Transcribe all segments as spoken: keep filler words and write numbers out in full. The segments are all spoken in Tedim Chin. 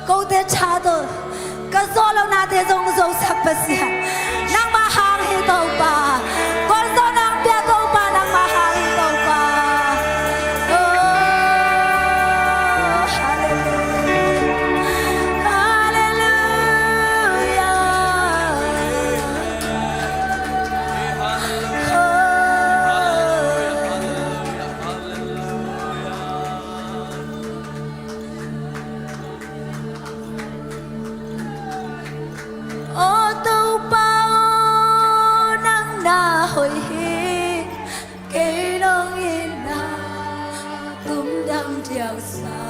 Kote tha tawh ka zawh lohnate zong zosak Pasian, nangmah hang hi Topa. Gualzawhna hong pia Topa, nangmah hang hi Topa. Oh, hallelujah. Hallelujah. Oh. Aw Topa aw, nang na hoih hi. Kei nong itna tum dam diak sa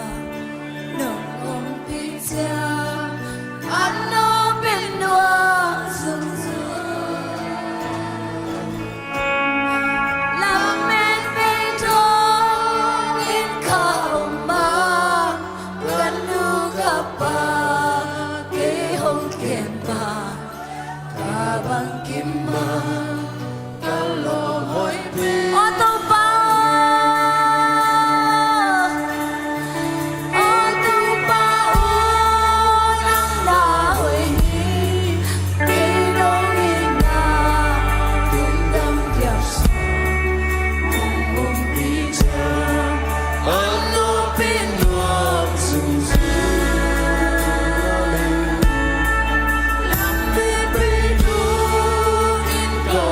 nong ompih ciang, an nop in nuam zungzung. Lamet bei dong in ka om a, ka nu ka pa kei hong kem a, ka bangkim a, ka lawm hoih pen. Aw Topa, aw Topa aw, nang na hoih hi. Kei nong itna tum dam diak sa nong ompih ciang, an nop in nuam zungzung. Lamet bei dong in ka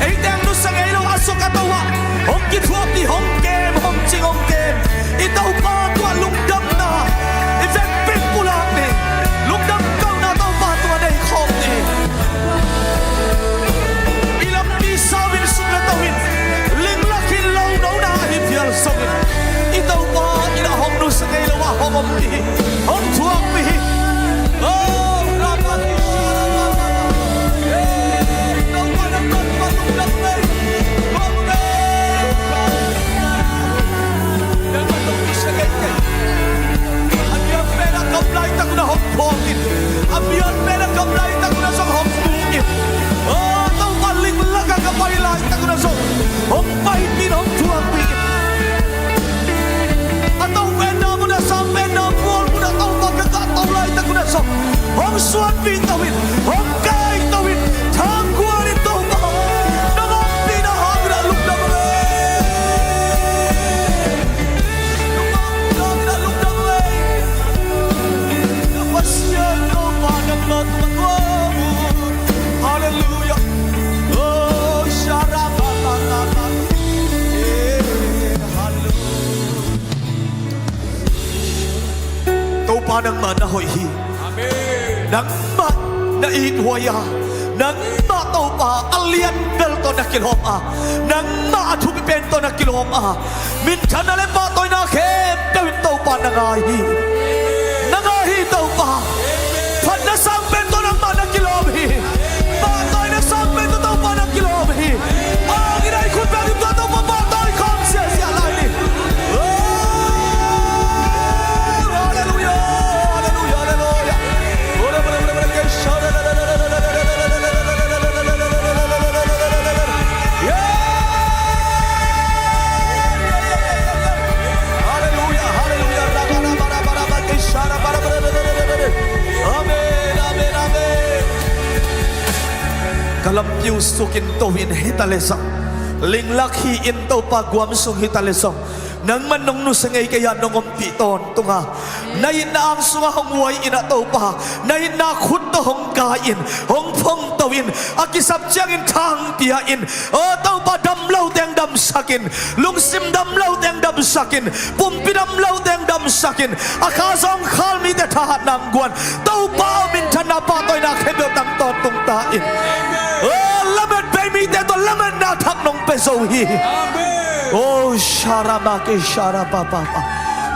Eite hong nusia ngei lo a suk a to ah hong kithuahpih, hong kem, hong cing, hong kem. I Topa tua lungdamna i vekpi-in pulak ni. Lungdam kohna Topa tungah nei khawm ni. I lampi sau-in, suk le to-in, linglak hi lo nona ahi phial zongin, i Topa in a hong nusia ngei lo ah hong ompih hi, hong thuakpih hi. Oh, Rabbi, Rabbi, Rabbi. Hey, Topa nangmah, nangmah lungdam ngei. Lungdam ngei. Nangmah hong nusia ngei kei. A biakpen a kam laitak un a hong phawk in. A biakpen a kam laitak un a zong hong phawk in. Oh, Topa linglak a ka pai laitak un a zong hong paipih in, hong thuakpih in. A to penna mun a, a sang penna mual mun a Topa ka kah to laitak un a zong hong suanpih to in, hong kai to in, thangkuan in Topa. Nang ompihna hangin a lungdam ngei. Nang ompihna hangin a lungdam ngei. Pasian Topa nangmah tua tua. Halleluiah. Oh, sharabababa. Eh, halleluiah. Topa nangmah na hoih hi. Amen. Nangmah na ithuai a, nangmah Topa a lian bel tawh na kilawm a, nangmah a thupi pen tawh na kilawm a, minthanna le pahtawina khempeuh in Topa na ngai hi. Na ngai hi Topa. Phatna sang pen tawh nangmah na kilawm hi. Pahtawina sang pen tawh Topa na kilawm hi. Angin a i khut bengin tua Topa pahtawi khawm ziahziah lai ni. Oh, halleluiah, halleluiah, halleluiah. Amen, amen, amen. Ka lampi uh suk in to in hi ta leh zong, linglak hi in Topa guam sung hi ta leh zong, nangman nong nusia ngei kei a, nong ompih tawntung a, na itna ang sungah hong uai in a Topa, na itna khut tawh hong kai in, hong phongto in, a kisap ciangin thang pia in, aw Topa, dam lo teng damsak in, lungsim dam lo teng damsak in, pumpi dam lo teng damsak in, a kha zong khal mite thahatna hong guan, Topa aw minthanna pahtawina khempeuh tang tawntung ta in. Aw lamet bei mite tawh lametna thak nong pia zo hi. Aw sharama ke sharapapapa.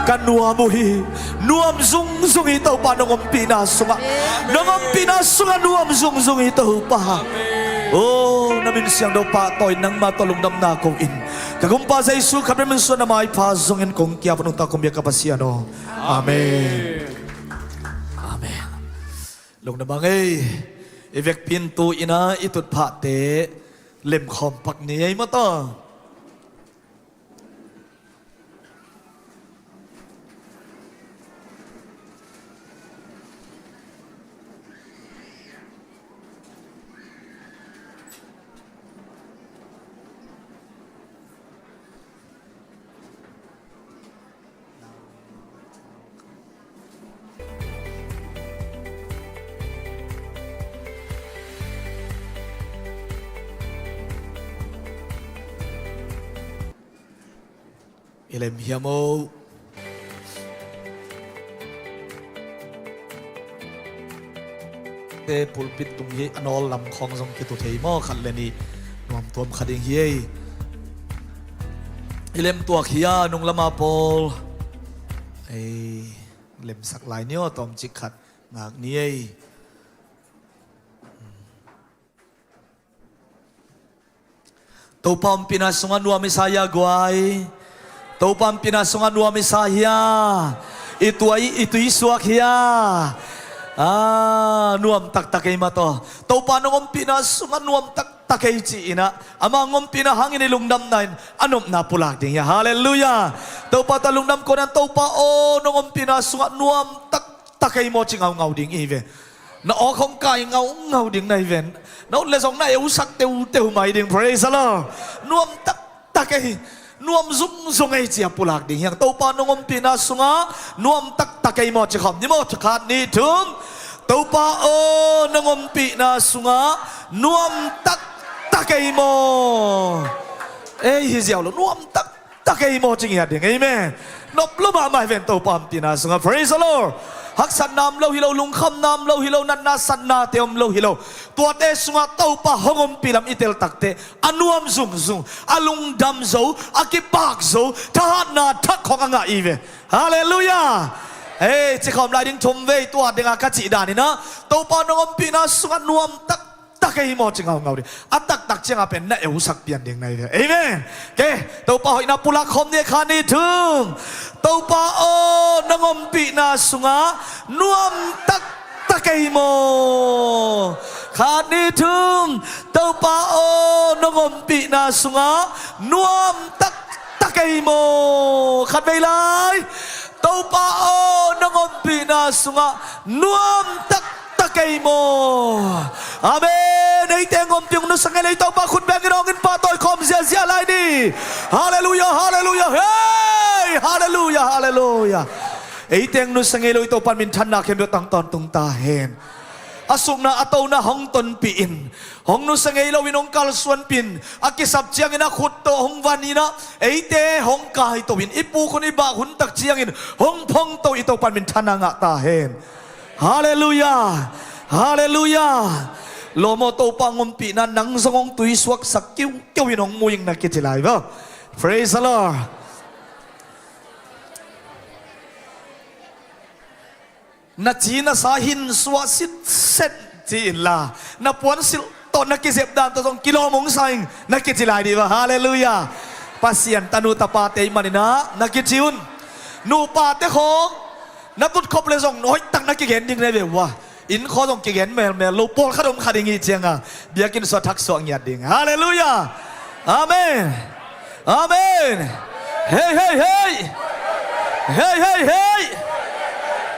Ka nuam uh hi. Nuam zungzung hi Topa nong ompihna sungah. Nong ompihna sungah nuam zungzung hi Topa. Aw na min siangtho pahtawi nangmah tawh lungdamna ko in, ka Gumpa Jesu Khrih min suan a maipha zongin kong kiap nungta kong biak ka Pasian aw. Amen. Amen. Lungdam a ngei. I vekpi in tu-in a i tutphahte lemkhawm pak ni ei maw taw. I lem hiam o. Te pulpit tung hi a, nawl lam khawng zong kitu thei maw, khat le nih nuam tuam kha ding hi ei. I lem tuak hi a, nung lama pawl ei lemsak lai ni aw, tawmcik khat ngak ni ei. Topa ompihna sungah nuam i sa hia guai? Topa ompihna sungah nuam i sa hia? I tuai, i tui suak hia? Ah, nuam taktak ei mataw. Topa nong ompihna sungah nuam taktak ei ci-in ah, ama hong ompihna hangin i lungdamna in a nopna pulak ding hia? Halleluiah. Topa tawh lungdam ko nan, Topa aw nong ompihna sungah nuam taktak ei maw ci ngaungau ding i ve. Na awk hong kai ngaungau ding na hi ven. Na ut le zong na eusak teuteu mai ding. Praise the Lord. Nuam taktak ei, nuam zungzung ei ci-a pulak ding hiang. Topa nong ompihna sungah nuam taktak ei maw ci khawm ni maw. Khat nih thum. Topa aw nong ompihna sungah nuam taktak taktak ei maw? Ei hi ziau lo, nuam taktak ei maw ci ngiat ding. Amen. Nop lo mahmah hi ven Topa ompihna sungah. Praise the Lord. Haksatna om lo hi lo, lungkhamna om lo hi lo, natna satnate om lo hi lo. Tuate sungah Topa hong ompih lam i tel takteh a nuam zungzung, a lungdam zo, a kipak zo, thahatna thak khong a ngah i ve. Halleluiah. Hei, ci khawm lai ding thum vei, tua dingah ka cih daninah Topa nong ompihna sungah nuam taktak ei maw ci ngaungau ding. A taktak ciangah pen na eusak pian ding na hi ve. Amen. Ke, Topa hoihna pulak khawm ni, khat, nih, thum. Topa aw, nong ompihna sungah nuam taktak ei maw? Khat, nih, thum. Topa aw, nong ompihna sungah nuam taktak ei maw? Khat vei lai. Topa aw, nong ompihna sungah nuam taktak ei maw? Amen. Eite hong ompih, hong nusia ngei lo i Topa khut bengin hong in pahtawi khawm ziazia lai ni. Halleluiah, halleluiah, hei, halleluiah, halleluiah. Eite hong nusia ngei lo i Topa minthanna khempeuh tang tawntung ta hen. A sukna a tona hong tonpih in, hong nusia ngei loin hong kalsuanpih in, a kisap ciangin a khut tawh hong van inah, eite hong kaito in, i puk hun i bak hun tak ciangin hong phongto i Topa minthanna ngah ta hen. Halleluiah. Halleluiah. Lawm aw, Topa hong ompihna nang zong hong tuisuaksak kiukiu in hong mu ing na kici lai ve. Praise the Lord. Na ci na sa hin suah sitset ci inla, na puansilh tawh na kizep dan tawh zong kilawm hong sa ing na kici lai dih va. Halleluiah. Pasian tanu tapate i maninah na kici un. Nupate khawng na tutkhop le zong hoihtak na kigen ding na ve uh a, inn khaw zong kigen melmel lo, pawlkhat om kha ding i cianga biakinn sua thak suah ngiat ding. Halleluiah. Amen. Amen. Hei, hei, hei. Hei, hei, hei.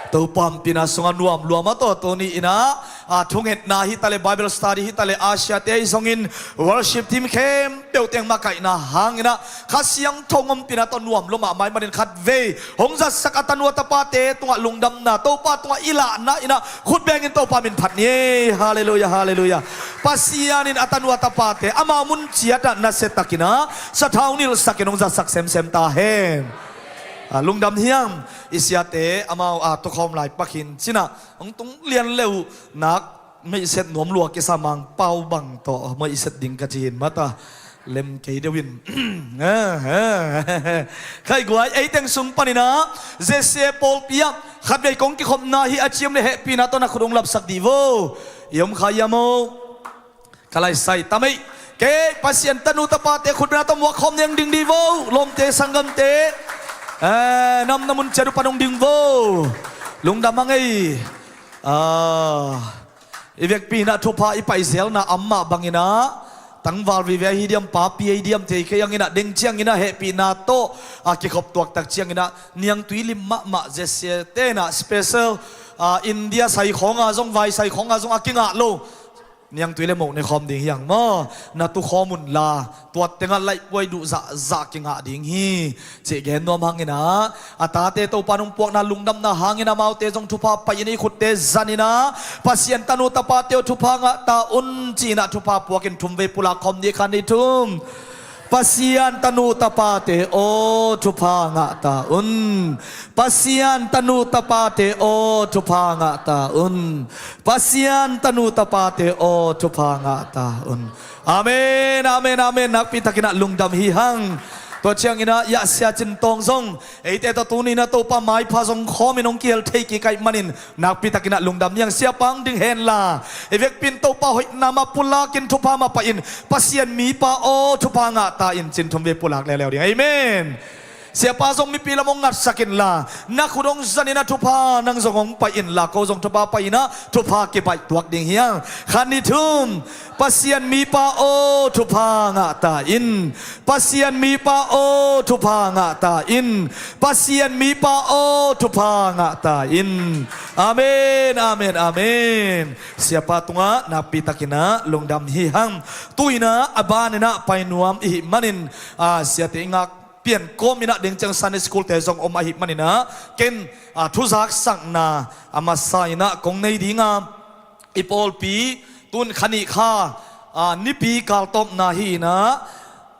Topa ompihna sungah nuam luam a tawh tuni inah, a, thungetna hi taleh, Bible study hi taleh, Asia te ahi zongin worship team khempeuh teng makaihna hanginah Kha Siangtho ompihna tawh nuam lo mahmah i manin khat vei hong zatsak a tanu a tapate tungah lungdamna, Topa tungah i lahna inah khut bengin Topa min phat ni. Halleluiah, halleluiah. Pasian in a tanu a tapate amau mun ciatah nasiatakinah sathau nilhsakin hong zatsak semsem ta hen. A, lungdam hiam? I siate amau a tukhawm lai pakhin cinah hong tung lian leuh nak meihset nuam lua kisa Mangpau bang tawh meihset ding ka ci hin mata lem kei deuh in. Khai guai, ei teng sung paninah Z C A pawlpi ah khat vei kong kikhopna hi a, ciam le hehpihna tawh na khut hong lapsak dih vo. I om kha ia maw? Ka laisai tamei. Kei Pasian tanu tapate khutbena tawh muak khawm niang ding dih vo. Lawmte sanggamte, eh, nam na mun ciat uh pan hong ding vo. Lungdam a ngei. Ah, i vekpi inah thupha i paizelna amah banginah tangval vive ahi diam, papi ahi diam thei kei ang inah, deng cianginah hehpihna tawh a kikhop tuaktak cianginah niangtui lim mahmah Z C A tenah special, ah, India sai khawnga zong, vai sai khawnga zong a kingah lo niangtui le moh ne khawm ding hiang maw? Na tukhawm unla, tuat tengah laihpuai duh zahzah kingah ding hi. Cih gen nuam hanginah a tate Topa nong puakna lungdamna hangin amaute zong thupha pai in i khutte zaninah Pasian tanu tapate aw thupha ngah ta un ci-inah thupha puakin thum vei pulak khawm dih, khan i thum. Pasian tanu tapate aw thupha ngah ta un. Pasian tanu tapate aw thupha ngah ta un. Pasian tanu tapate aw thupha ngah ta un. Amen, amen, amen. Nakpi takinah lungdam hi hang. Tua cianginah Yahsia Cin Tawng zong eite tawh tuni inah Topa maipha zong khawmin hong kihel thei kik ahih manin nakpi takinah lungdam ni hang. Siapa hong ding henla, i vekpi in Topa hoihna mah pulakin thupha mah pai in, Pasian mipa aw thupha ngah ta in cin thum vei pulak leuleu ding. Amen. Siapa zong mipi lam hong ngatsak inla, na khut hong zanin a thupha nang zong hong pai inla, ko zong thupha pai inah thupha kibaih tuak ding hiang. Khan i thum. Pasian mipa aw thupha ngah ta in. Pasian mipa aw thupha ngah ta in. Pasian mipa aw thupha ngah ta in. Amen, amen, amen. Siapa tungah nakpi takinah lungdam hi hang. Tu inah a ban inah pai nuam i hih manin, a, siate i ngak pian kawm inah deng ciang Sunday school te zong om ahih maninah ken, a, thuzaksakna a masa inah kong nei dinga, i pawlpi tun kha nih kha, a, nipi kal tawpna hi inah,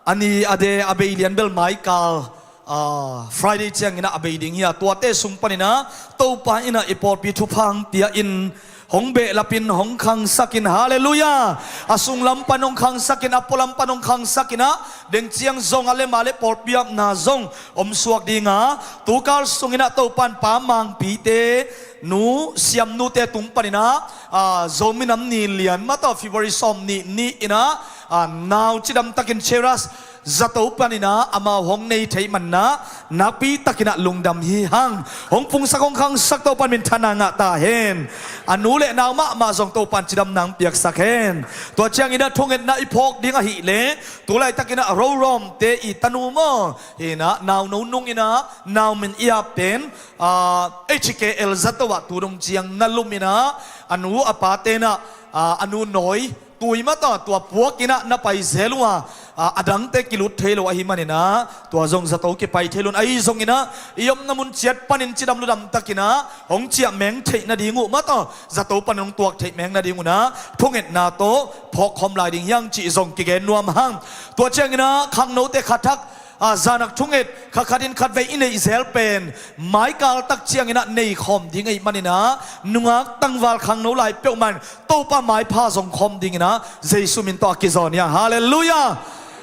a ni a de a bei lian bel mai kal, a, Friday ciang inah a bei ding hi a, tuate sung pan inah Topa inah i pawlpi thupha hong pia in, hong behlap in, hong khangsak in. Halleluiah. A sunglam pan hong khangsak in, a pualam pan hong khangsak inah, deng ciang zong a lem a leh pawlpi apna zong om suak ding a, tu kal sung inah Topa in Pa Mangpite, nu Siamnute tung pan inah, a, Zomi Nam Ni lian mah tawh February sawmnih ni inah, a, nau cidam takin Cheras zato pan inah amau hong nei thei man inah, nakpi tak inah lungdam hi hang. Hong pungsak hong khangsak Topa in minthanna ngah ta hen. A nu le nau mahmah zong Topa in cidamna hong piaksak hen. Tua ciang inah thungetna i phawk ding ahih leh, tu laitak inah Rorom te i tanu maw, hi inah, Nau No Nung inah, nau min i ap pen, a, H K L zato ah tu dong ciang na lum inah, a nu a pate inah, a, a nu Nawi Tui mah tawh tua puak inah na pai zel uh a, a, a dangte kilut thei lo ahih man inah, tua zong zato kipai thei lo in, ahi zong inah i omna mun ciat panin cidam ludam tak inah hong ciah meng theih nading uh mah tawh zato panin hong tuak theih meng nading un ah, thungetna tawh phawk khawm lai ding hi hang cih zong kigen nuam hang. Tua ciang inah khangnote khat thak, a, zanak thunget khat khat in khat vei i neih zel pen, mai kal tak ciang inah nei khawm ding ahih man inah, nungak tangval khangno lai peuhmah in Topa maipha zong khawm ding inah Jesu min tawh a kizawn hi hang. Halleluiah.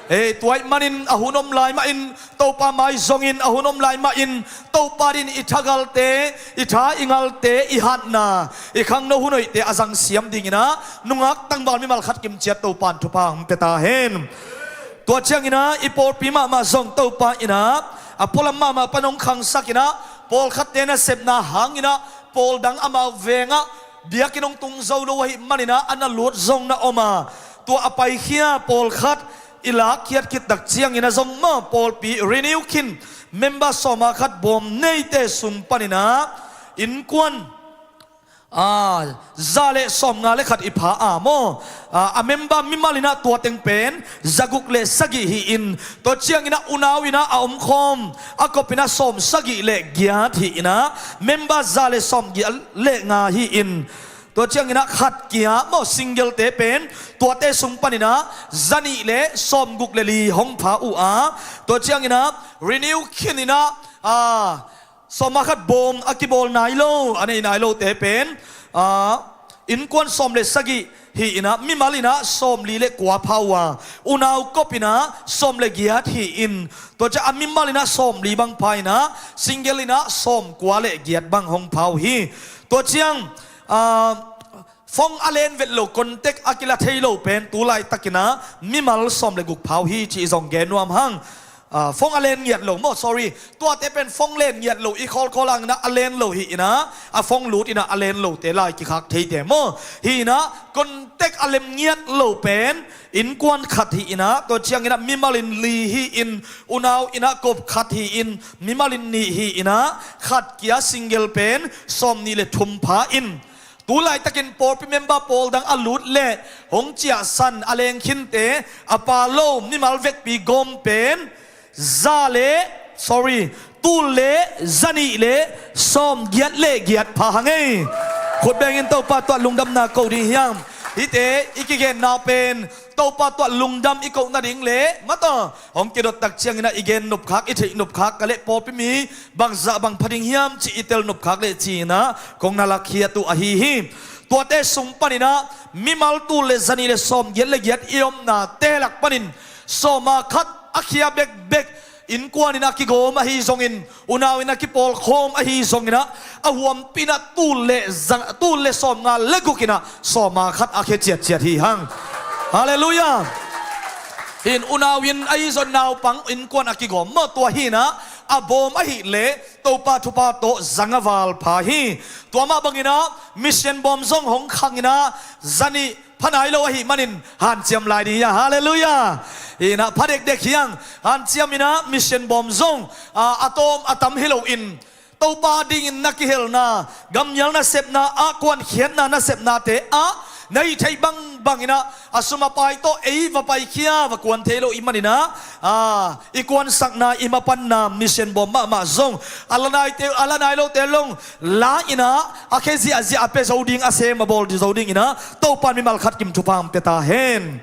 Ei, tua ahih manin a hun om lai mahin Topa mai zong in, a hun om lai mahin Topa adingin i thagalte, i tha i ngalte, i hatna, i khangno hun hoihte a zang siam ding inah, nungak tangval mimal khat kimciat Topa in thupha hong pia ta hen. Tua ciang inah i pawlpi mahmah zong Topa inah a pualam mahmah pan hong khangsak inah, pawlkhatte nasepna hang inah pawl dang amau veng ah biakinn hong tung zo lo ahih man inah a na lut zong na om a, tua a paikhia pawlkhat i lakkhiat khit tak ciang inah zong maw, pawlpi renew khin, member sawm a khat bawm neite sung pan inah innkuan, a, za le sawmnga le khat i pha a maw, a, a member mimal inah tua teng pen zaguk le sagih hi in, tua ciang inah unau inah a omkhawm a kop inah sawmsagih le giat hi inah, member za le sawmgiat le nga hi in, tua ciang inah khat kia maw, single te pen tuate sung pan inah zanih le sawmguk le li hong pha uh a, tua ciang inah renew khin inah, a, sawm a khat bawm a kibawl nai lo, a nei nai lote pen, a, innkuan sawm le sagih hi inah, mimal inah sawmli le kua pha uh a, unau kop inah sawm le giat hi in, tua ciang a mimal inah sawmli bang pha inah, single inah sawmkua le giat bang hong pha uh hi. Tua ciang, a, phone a len vet lo, contact a kila thei lo pen tu laitak inah mimal sawm le guk pha uh hi cih zong gen nuam hang. A, phone a len ngiat lo maw, sorry, tuate pen phone len ngiat lo, i call call hang inah a len lo hi inah, a phone lut inah a len lote lai kikhak theite maw, hi inah contact a lem ngiat lo pen innkuan khat hi inah, tua ciang inah mimal in li hi in, unau inah kop khat hi in, mimal in nih hi inah, khat kia single pen sawmnih le thum pha in, tu laitakin pawlpi member pawl dang a lut le hong ciahsan a leng khinte a pha lo mimal vekpi gawm pen za le, sorry, tul le zanih le sawmgiat le giat pha hang ei. Khut bengin Topa tungah lungdamna ko ding hiam? Hihte i kigenna pen Topa tungah lungdam i koh nading le mata hong kidot tak ciang inah i gen nopkhak, i theih nopkhak ka leh pawlpi mi bangzah bang pha ding hiam cih i tel nopkhak leh ci inah kong na lakkhiat uh ahi hi. Tuate sung pan inah mimal tul le zanih le sawmgiat le giat i omnate lak panin sawm a khat a khia bekbek, innkuan inah kigawm ahi zongin, unau inah kipawlkhawm ahi zong inah, a huampi inah tul le zang, tul le sawmnga le guk inah sawm a khat a khia ciatciat hi hang. Halleluiah. Hi in unau in ahi zong naupang innkuan a kigawm maw, tua hi inah a bawm ahih leh Topa thupha tawh zang a val pha hi. Tua mah bang inah mission bawm zong hong khang inah zanih pha nai lo ahih manin hanciam lai ding hi hang. Halleluiah. Hi inah pha dekdek hi hang. Hanciam inah mission bawm zong, a, a tawm a tam hi lo in, Topa dingin na kihelna, gammial nasepna ah, kuankhiatna nasepnate ah na hih theih bangbang inah a sum a pai tawh ei va paikhia, va kuan thei lo i hih man inah, a, i kuansakna, i mapanna mission bawm mahmah zong a la naite, a la nai lote zong la inah a khia ziahziah a pia zo ding, a sem a bawl zo ding inah Topa in mimal khat kim thupha hong pia ta hen.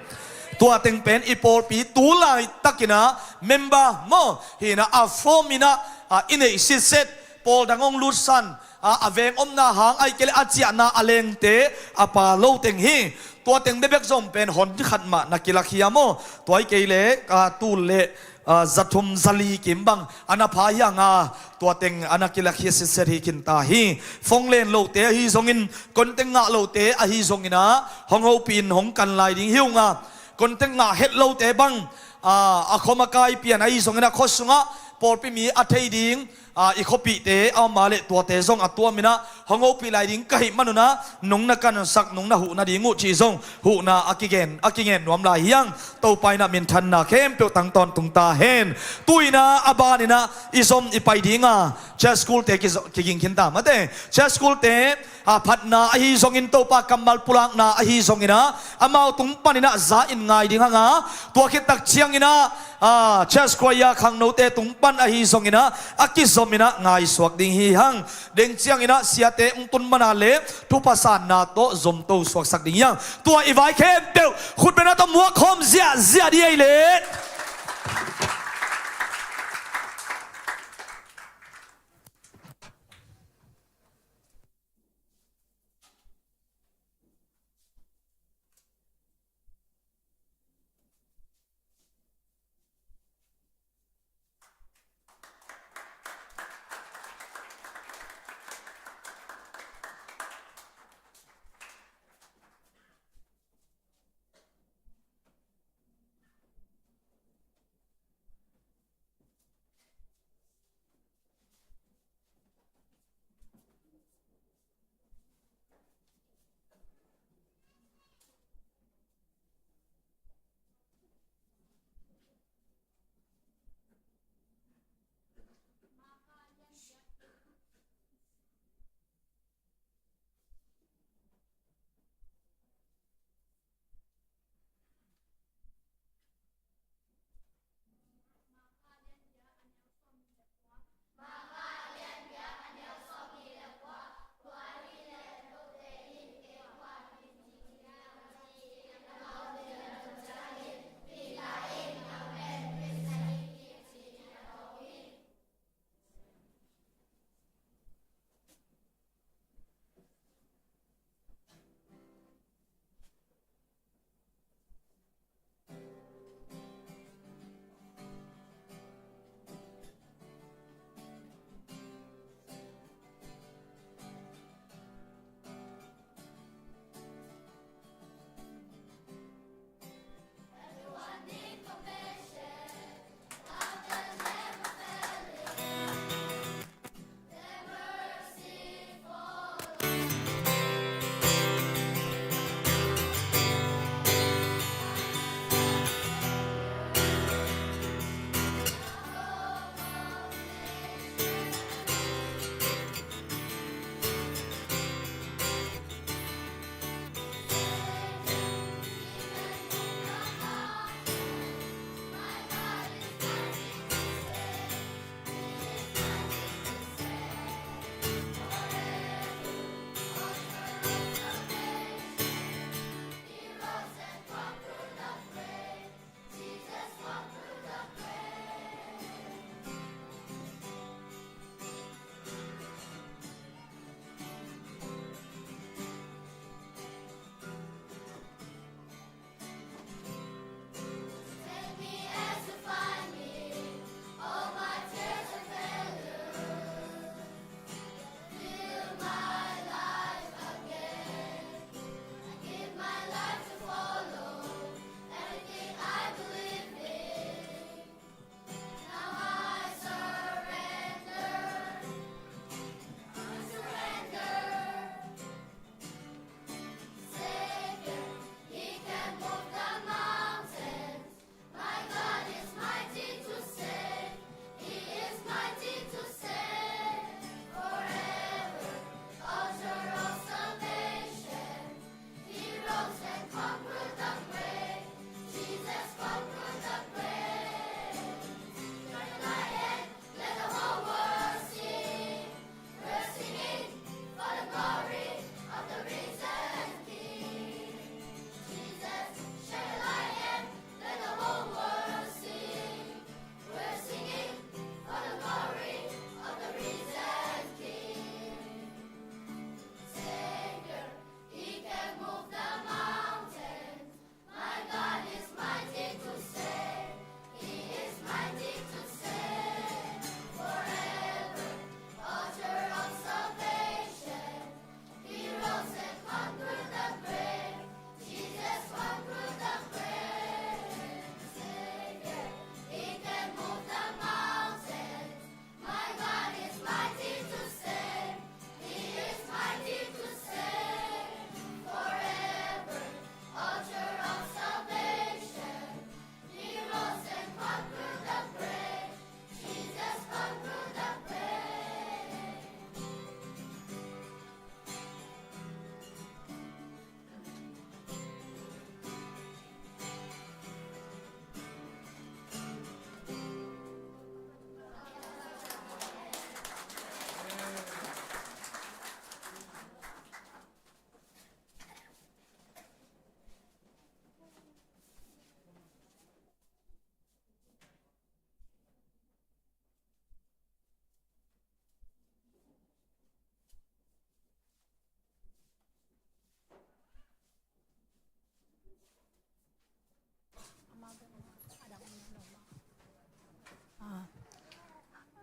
Tua teng pen i pawlpi tu laitakin ah member maw hi-in ah a form in ah, a, i neih sitset, pawl dang hong lutsan, a, a veng omna hang ahih kei leh a ciahna a lengte a pha lo teng hi. Tua teng bekbek zong pen hon khat mah na kilak hi a maw? Tua ahih kei leh, a, tul le, a, za thum za li kim bang a na pha hi hang a, tua teng a na kilak hi sitset hi khin ta hi. Phone len lote ahi zongin, contact ngah lote ahi zongin ah hong hopih in hong kan lai ding hi ung a, contact ngah het lote bang, a, a khuamakai pian ahi zongin ah khua sungah pawlpi mi a thei ding, a, i khuapihte a om a leh tuate zong a tuam in ah hong hopih lai ding ka hih man un ah nong na kansak, nong na huh nading uh cih zong huhna a kigen, a kingen nuam lai hi hang. Topa in ah minthanna khempeuh tang tawntung ta hen. Tu-in ah a ban in ah i zom i pai ding a, church school-te kizo-, kiging khin ta mate. Church school-te, a, phatna ahi zongin, Topa kammal pulakna ahi zongin ah amau tung panin ah za-in ngai ding hang a, tua khit tak ciangin ah, a, church choir khangnote tung pan ahi zongin ah a kizom in ah ngaisuak ding hi hang. Deng ciangin ah siate hong tun man a leh thupha sanna tawh zomto suaksak ding hi hang. Tua i vai khempeuh khutbetna tawh muak khawm ziahziah dih ei leh.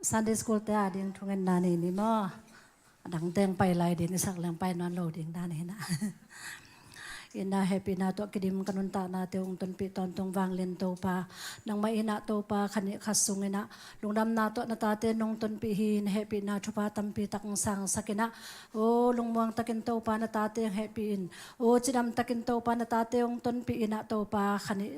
Sunday school te a ding thungetna nei ni maw? A dang teng pai lai ding, i sak leng pai nawn lo ding dan hi na. Ina hehpihna tawh kidim ka nuntaknate hong tonpih tawntung vanglian Topa, nangmah ina Topa kha nih kha sung ina lungdamna tawh na tate nong tonpih hi. Na hehpihna thupha tampi tak hong sangsak ina, o lungmuang takin Topa na tate hong hehpih in, o cidam takin Topa na tate hong tonpih ina Topa kha nih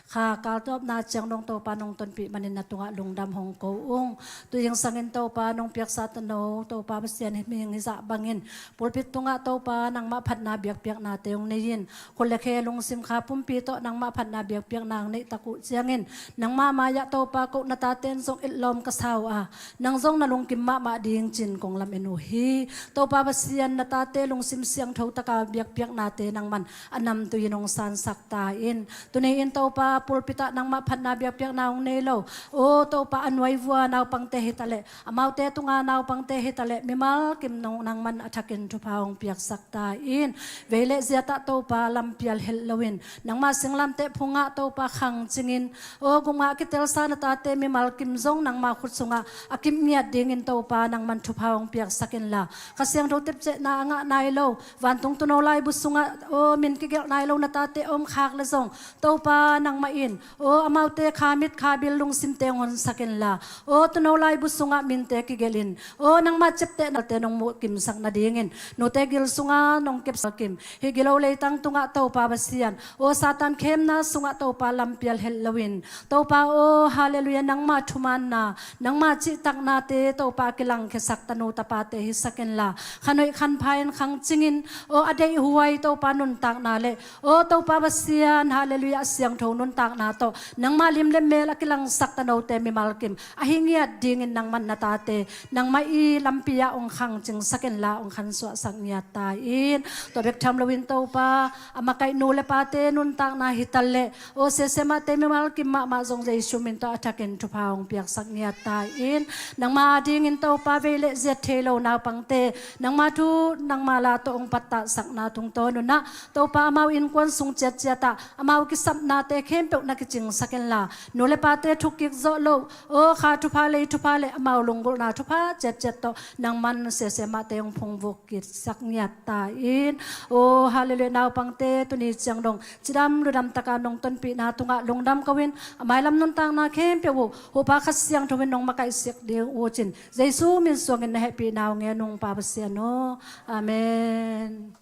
kha kaltawpna ciang dong Topa nong tonpih manin na tungah lungdam hong ko ung. Tu zingsangin Topa nong piaksa tano Topa Pasian hi mihing hizah bangin pulpit tungah Topa nangmah phatna biakpiaknate hong nei in, khut le khe lungsim kha pumpi tawh nangmah phatna biakpiakna hong neih tak uh ciangin nangmah mai-ah Topa ko na taten zong etlawm ka sa uh a, nang zong na lungkim mahmah ding cin kong lamen uh hi. Topa Pasian na tate lungsim siangtho taka biakpiaknate nangman a namtui in hong sansak ta in. Tuni in Topa pulpit ah nangmah phatna biakpiakna hong nei lo, o Topa a nuai vua naupangte hi taleh, amaute tunga naupangte hi taleh, mimal kim nong nangman a thakin thupha hong piaksak ta in. Vei le ziat ah Topa lampial helh loin nangmah singlamteh phungah Topa khang cingin, o gumah kitelsa na tate mimal kim zong nangmah khut sungah a kip ngiat dingin Topa nangman thupha hong piaksak inla, Kha Siangtho tepciahna a ngah nai lo, vantung tuuno laibu sungah, o min kigelh nai lo na tate om khak le zong Topa nangmah in, o amaute kha mit kha bil lungsimte hong honsak inla, o tuuno laibu sungah minte kigelh in, o nangmah ciaptehna te nong muh kimsak nadingin nute gil sungah nong kepsak kim. Hih gilo leitang tungah Topa Pasian, o Satan khemna sungah Topa lampial helh loin, Topa o halleluiah, nangmah thumaanna, nangmah cihtaknate Topa kilangkhiasak tanu tapate hisak inla, khanhoih khanpha in khang cingin, o a deihhuai Topa nuntakna le, o Topa Pasian halleluiah, a siangtho nuntakna tawh nangmah lim le mel a kilangsak tanote mimal kim ahi ngiat dingin nangman na tate nangmah i lampi ah hong khang cingsak inla, hong khansuahsak ngiat ta in. Tua bek tham loin Topa a makaih nu le pate nuntakna hi taleh, o sese mahte mimal kim mahmah zong Jesu min tawh a thakin thupha hong piaksak ngiat ta in. Nangmah adingin Topa vei le ziat thei lo naupangte nangmah thu nangmah la tawh hong pattahsakna tungtawn unah Topa amau innkuan sung ciatciat ah amau kisapnate khempeuh na kicingsak inla, nu le pate thuk kik zawh lo, o kha thupha lei thupha le amau lunggulhna thupha ciatciat tawh nangman sese mahte hong phungvuk kitsak ngiat ta in. O halleluiah, naupangte tuni ciang dong cidam ludam taka nong tonpihna tungah lungdam ko in, a mailam nuntakna khempeuh uh Hupa Kha Siangtho in nong makaihsak ding uh cin Jesu min suangin na hehpihna hong ngen ung Pa Pasian aw. Amen.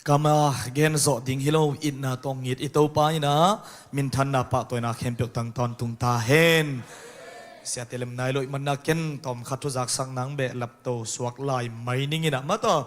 Kama gen zawh ding hi lo, itna tawh ngit i Topa in a minthanna pahtawina khempeuh tang tawntung ta hen. Siate lem nai lo ih manna ken tawmkhat thu zaksak nang beh lapto suak lai mai ning in a mataw